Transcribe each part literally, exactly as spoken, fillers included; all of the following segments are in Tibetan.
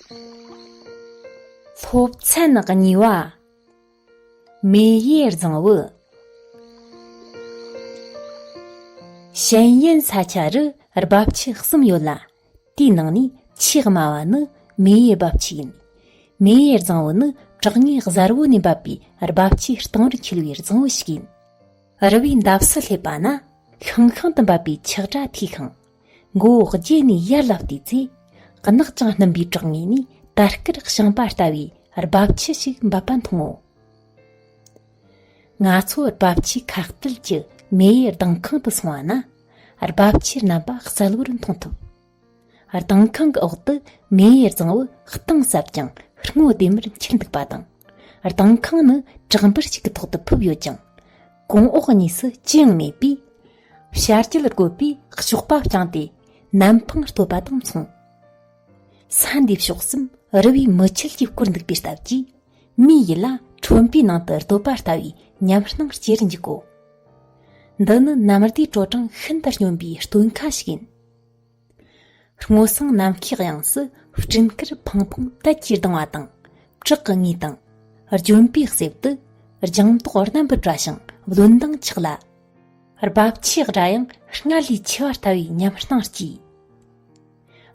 སློབ་ཚན་གཉིས་པ། མེ་ཡི་རྫིང་བུ། ཞན་ཡན་ས་ཆ་རུ་རྦབ་ཆུ་གསུམ་ཡོད་ལ། དེའི་ནང་ནས་ཆེས་དམའ་བ་ནི་མེ་ཡི་རྦབ་ཆུ་ཡིན། མེ་ཡི་རྫིང་བུ་ནི་བྲག་ངོས་གཟར་བོ་ནས་འབབ་པའི་རྦབ་ཆུའི་གཏིང་རུ་འཁྱིལ་བའི་རྫིང་བུ་ཞིག་ཡིན། རི་བོའི་འདབས་སུ་སླེབས་པ་ན་ཤང་ཤང་དུ་འབབ་པའི་ཆག་སྒྲ་ཐོས་ཤིང་། མགོ་བོ་དགྱེ་ནས་ཡར་ལ་བལྟས་ཚེ། གནག་ཅིང་སྣུམ་པའི་བྲག་ངོས་ནས་དར་དཀར་ཞིང་པ་ལྟ་བུའི་རྦབ་ཆུ་ཞིག་འབབ་པ་མཐོང་ངོ་། ང་ཚོ་རྦབ་ཆུའི་ཁ་གཏད་ཀྱི་མེ་ཡི་ལྡིང་ཁང་དུ་སོང་བ་ན། རྦབ་ཆུའི་རྣམ་པ་གསལ་བོར་མཐོང་ཐུབ། ལྡིང་ཁང་གི་འོག་ཏུ་མེ་ཡི་རྫིང་བུ་གཏིང་ཟབ་ཅིང་སྔོ་ལྡེམ་མར་འཁྱིལ་འདུག་པ་དང་། ལྡིང་ཁང་ནི་བྲག་འབུར་ཞིག་གི་ཐོག་ཏུ་ཕུབ་ཡོད་ཅིང་། གོང་འོག་གཉིས་སུ་ཅི་ཡང་མེད་པས། བྱ་རྒྱུད་བཀོད་པའི་གཤོག་པ་བརྐྱངས་ཏེ་ནམ་འཕང་བསྟོད་པ་དང་མཚུངས། ས་འདི་ཕྱོགས་གསུམ་རི་བོའི་མུ་ཁྱུད་ཀྱིས་བསྐོར་འདུག་པའི་སྟབས་ཀྱིས། མིའི་ཡིད་ལ་ཁྲོན་པའི་ནང་དུ་བསྟོད་པ་ལྟ་བུའི་ཉམས་སྣང་སྐྱེ་རུ་འཇུག་གོ། འདི་ནི་ནམ་ཟླའི་དྲོ་གྲང་ཤིན་ཏུ་སྙོམས་པའི་སྟོན་ཁ་ཞིག་ཡིན། སྔོ་བསངས་ནམ་མཁའི་དབྱིངས་སུ་སྤྲིན་དཀར་ཕང་ཕང་དལ་གྱིས་ལྡང་བ་དང་། བྲག་གི་ངོས་དང་། ལྗོན་པའི་གསེབ་ཏུ་ལྗང་མདོག་རྣམ་པར་བཀྲ་ཞིང་བློན་མདངས་ཆགས་ལ། རྦབ་ཆུའི་སྒྲ་ཡང་སྔར་ལས་ཆེ་བ་ལྟ་བུའི་ཉམས་སྣང་སྐྱེས།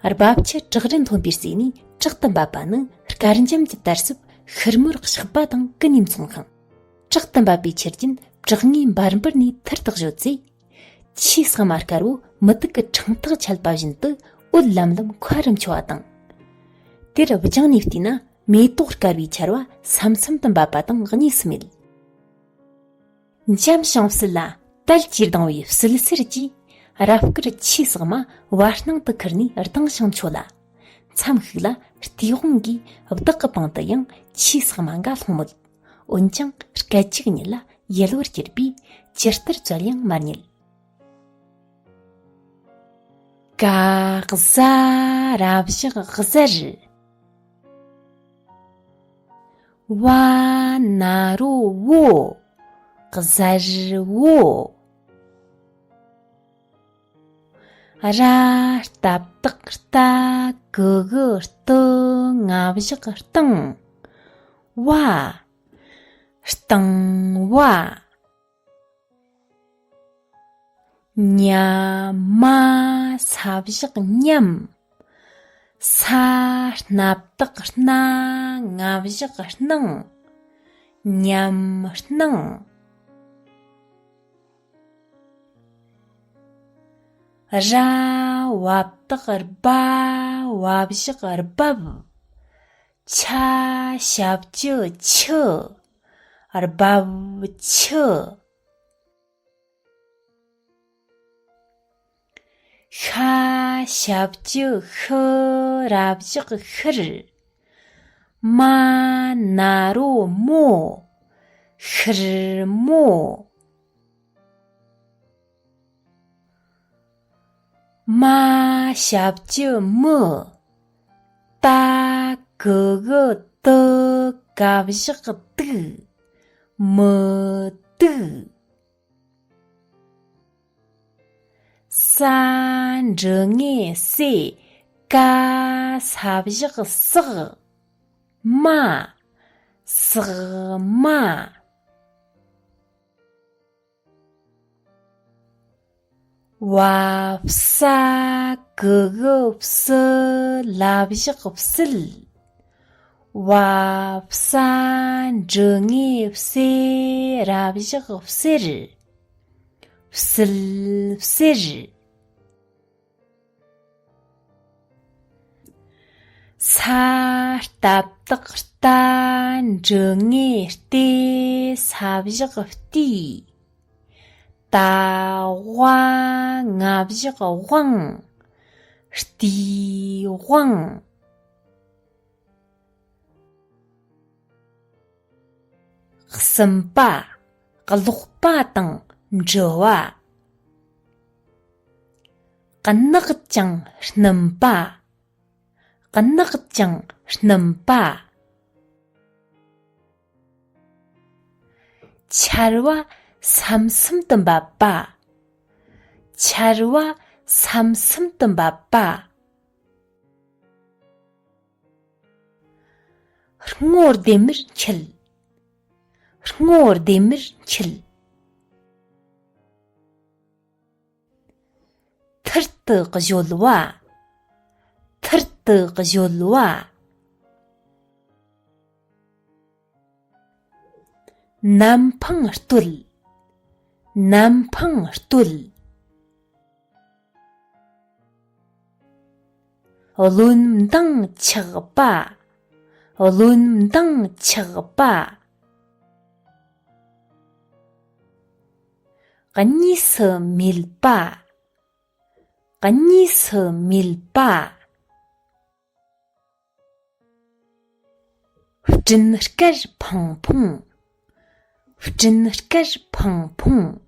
རྦབ་ཆུ་བྲག་རི་མཐོན་པོའི་རྩེ་ནས་དྲག་ཏུ་འབབ་པ་ནི་དཀར་འཇམ་གྱི་དར་ཟབ་ཤུར་མོར་གཤགས་པ་དང་ཀུན་ནས་མཚུངས་ཤིང་། དྲག་ཏུ་འབབ་པའི་ཆུ་རྒྱུན་བྲག་ངོས་འབར་འབུར་ནས་ཐུར་དུ་གཞོལ་ཚེ། ཆུའི་ཟེགས་མ་དཀར་བོ་མུ་ཏིག་གི་ཕྲེང་ཐག་ཆད་པ་བཞིན་དུ་འོད་ལམ་ལམ་མཁའ་རུ་འཕྱོ་བ་དང་། དེར་རྒྱང་ནས་བལྟས་ན་མེ་ཏོག་དཀར་བའི་ཆར་བ་ས་མཚམས་དུ་འབབ་པ་དང་གཉིས་སུ་མེད། འཇམ་ཞིང་བསིལ་ལ་དལ་གྱིས་ལྡང་བའི་བསིལ་ཟེར་གྱིས་རབ་དཀར་ཆུའི་ཟེགས་མ་བར་སྣང་དུ་ཁུར་ནས་ལྡང་ཞིང་འཕྱོ་ལ། མཚམས་ཤིག་ལ་སྟེས་དབང་གིས་བདག་གི་པང་དུ་ཡང་ཆུའི་ཟེགས་མ་འགའ་ལྷུང་མོད། འོན་ཀྱང་སྐད་ཅིག་ཉིད་ལ་ཡལ་བར་གྱུར་པས་ཇི་ལྟར་བཙལ་ཡང་མ་རྙེད། ག་གཟའ་ར་བཞག་གཟར། བ་ན་རོ་བོ། གཟར་བོ། ར་རྟ་བཏགས་རྟ། གི་གུ་གཏུ། ང་བཞག་གཏིང་། བ། གཏིང་བ། ཉ་མ་ས་བཞག་ཉམ། ས་སྣ་བཏགས་སྣ། ང་བཞག་སྣང་། ཉམ་སྣང་། ར་བ་བཏགས་རྦ། བ་བཞག་རྦབ། ཆ་ཞབས་ཀྱུ་ཆུ། རྦབ་ཆུ། ཤ་ཞབས་ཀྱུ་ཤུ། ར་བཞག་ཤུར། མ་ན་རོ་མོ། ཤུར་མོ། མ་ཞབས་ཀྱུ་མུ། ཏ་གི་གུ་ཏུ། ག་བཞག་དུག། མུ་ཏུག། ས་འགྲེང་བུ་སེ། ཀ་ས་བཞག་སག། མ། སག་མ། བ་ས་གི་གུ་བསུ། ལ་བཞག་བསིལ། བ་ས་འགྲེང་བུ་སེ། ར་བཞག་བསེར། བསིལ་བསེར། ས་རྟ་བཏགས་རྟ། འགྲེང་བུ་སྟེ། ས་བཞག་སྟེའུ། ཏ་དབ། ང་བཞག་དབང་། སྟེའུ་དབང་། གསུམ་པ། ཀློག་པ་དང་འབྲི་བ། གནག་ཅིང་སྣུམ་པ། གནག་ཅིང་སྣུམ་པ། ཆར་བ་ས་མཚམས་སུ་འབབ་པ། ཆར་བ་ས་མཚམས་སུ་འབབ་པ། སྔོ་ལྡེམ་མར་འཁྱིལ། སྔོ་ལྡེམ་མར་འཁྱིལ། ཐུར་དུ་གཞོལ་བ། ཐུར་དུ་གཞོལ་བ། ནམ་འཕང་བསྟོད། ནམ་འཕང་བསྟོད། རློན་མདངས་ཆགས་པ། རློན་མདངས་ཆགས་པ། གཉིས་སུ་མེད་པ། གཉིས་སུ་མེད་པ། སྤྲིན་དཀར་ཕང་ཕུང་། སྤྲིན་དཀར་ཕང་ཕུང་།